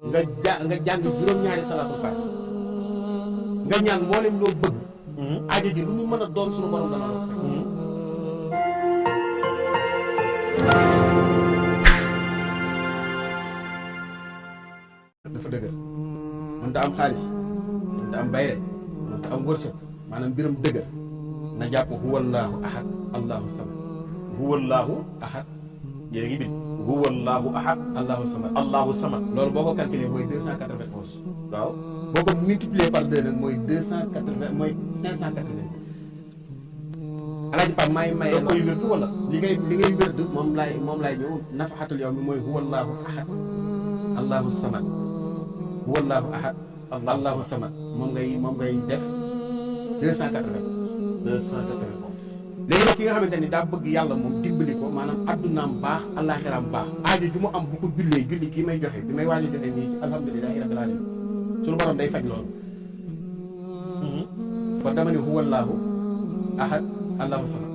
nga jàng juróom-ñaari salaatul faatiha nga ñaan mboolem loo bëgg aajo ji lu mu mën a doon suñu borom dana la ko fekk. dafa dëgër mënta am xaalis mënta am bayre mënta am wërsëg maanaam mbiram dëgër na jàpp huwallaahu ahad allahu samad. huwallaahu ahad yéen a ngi bind huwallaahu ahad allahu samad. allahu samad. loolu boo ko calculé mooy 291. waaw boo ko multiplié par 2 nag mooy 280 mooy 580. Alaaji Pape maay maye da koy wérdu wala li ngay wérdu moom laay ñëw nafaxatul yow mi mooy huwallaahu ahad allahu samad. huwallaahu ahad allahu samad moom ngay def 291. 291. léegi nag ki nga xamante ni daa bëgg yàlla moom dimbali ko maanaam addunaam baax àllaaxiraam baax aajo ju mu am bu ko julli kii may joxe bi may waaj a joxe nii ci alhamdulilahi rabbil alamin suñu borom day faj loolu. kon dama ne huwallaahu ahad allahu samad.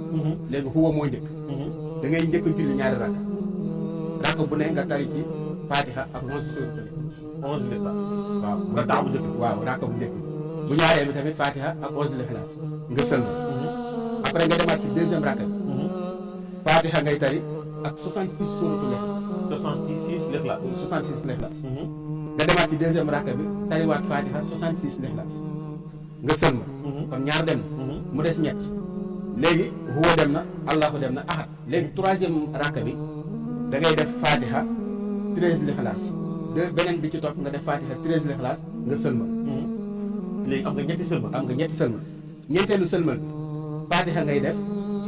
léegi huwa moo njëkk. da ngay njëkk julli ñaari rakk bu ne nga tari ci fatiha ak 11 suuratul Ixlaas. 11 Ixlaas. waaw rakka bu njëkk. waaw rakk bu njëkk bu ñaaree bi tamit fatiha ak 11 Ixlaas nga sëlma. après nga demaat ci deuxième rakk bi. fatiha ngay tari ak 66 suuratul Ixlaas. 66 Ixlaas. 66 Ixlaas. nga demaat ci deuxième rakk bi tariwaat fatiha 66 Ixlaas nga sëlma. kon ñaar dem na. mu des ñett. léegi huwa dem na allahu dem na ahad. léegi troisième rakk bi da ngay def fatiha 13 Ixlaas. beneen bi ci topp nga def fatiha 13 Ixlaas nga sëlma. léegi am nga ñetti sëlma. am nga ñetti sëlma. ñeenteelu sëlmal bi fatiha ngay def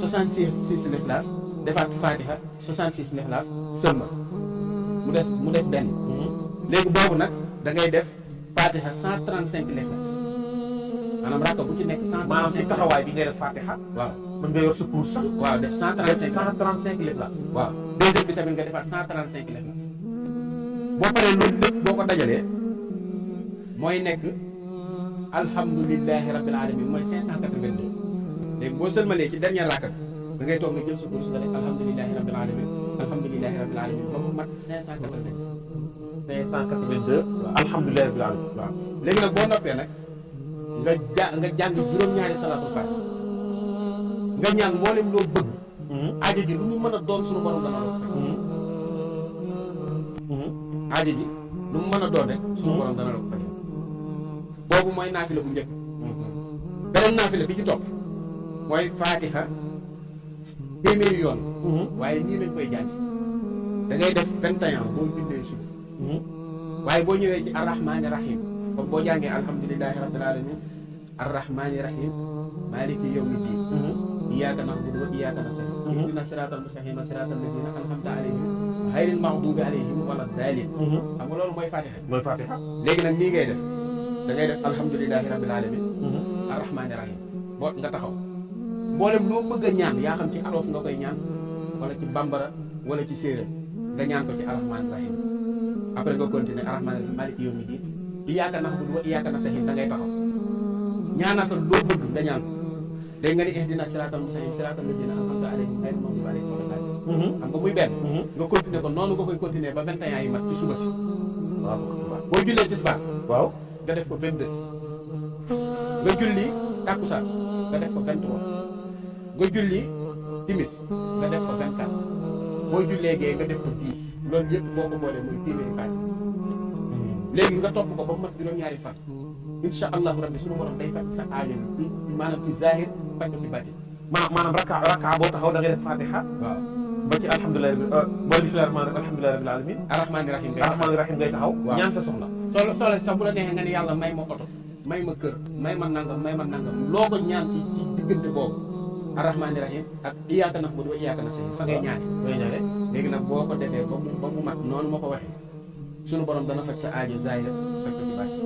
66 Ixlaas defaat fatiha 66 Ixlaas sëlma mu des benn. léegi boobu nag da ngay def fatiha 135 Ixlaas maanaam rakk bu ci nekk 135. maanaam ci taxawaay bi ngay def fatiha. waaw mën nga yor sa cours sax. waaw def 135 Ixlaas. waaw deuxième bi tamit nga defaat 135 Ixlaas boo paree loolu lépp boo ko dajalee mooy nekk alhamdulilahi rabbil alamin mooy 582. léegi boo sëlmalee ci dernier rakk bi da ngay toog nga jël sa kurus nga def alhamdulilahi rabbil alamin alhamdulilahi rabbil alamin ba mu mat 582. 582. alhamdulilah rabbil alamin. waaw léegi nag boo noppee nag nga jàng juróom-ñaari salaatul faatiha nga ñaan mboolem loo bëgg. aajo ji lu mu mën a doon suñu borom dana la ko fekk. aajo ji lu mu mën a doon rek suñu borom dana la ko fekk. boobu mooy naafila bu njëkk. beneen naafila bi ci topp mooy fatiha téeméeri yoon. waaye nii lañ koy jàng da ngay def 21 boo bindee suuf. waaye boo ñëwee ci arrahmaani rahim comme boo jàngee alhamdulilahi rabbil alamin arrahmaani rahim maliki yawmi diin iyyaka na'budu wa iyyaka nasta'in ihdina siratal mustaqima siratal lazina an'amta alayhim ghayril maghdubi alayhim wala daalin. xam nga loolu mooy fatiha. mooy fatiha. léegi nag nii ngay def da ngay def alhamdulilahi rabbil alamin arrahmaani rahim boo nga taxaw mboolem loo bëgg a ñaan yaa xam ci alof nga koy ñaan wala ci bambara wala ci séeréer nga ñaan ko ci arrahmaani rahim après nga continuer arrahmaani rahim maliki yawmi diin iyyaka na'budu wa iyyaka nasta'in da ngay taxaw ñaanaatal loo bëgg nga ñaan day nga ni ihdina siratal mustaqim siratal lazina an'amta alayhim ghayril maghdubi alayhim wala daalliin. xam nga muy benn. nga continuer ko noonu nga koy continuer ba 21 yi mat ci suba si. waaw boo jullee tisbaar waaw. nga def ko 22. nga julli takkusaan nga def ko 23. nga julli timis nga def ko 24. boo jullee gee nga def ko 10. loolu yëpp boo ko boolee mooy téeméeri fan. léegi nga topp ko ba mu mat juróom-ñaari fan. incha allahu rabbi suñu borom day faj sa aajo bi maanaam ci zahir faj ko ci bati. maanaam rakka boo taxaw da ngay def fatiha. waaw ba ci alhamdulilah boo bismillahi rahmaani rahim alhamdulilah rabbil alamin. arrahmaani rahim ngay taxaw. waaw ñaan sa soxla. solo sax bu la neexee nga ne yàlla may ma oto may ma kër may ma nangam loo ko ñaan ci diggante boobu arrahmaani rahim ak iyyaka na'budu wa iyyaka nasta'in fa ngay ñaane. léegi nag boo ko defee ba mu mat noonu ma ko waxee sunu borom dana faj sa aajo zahir faj ko ci bati.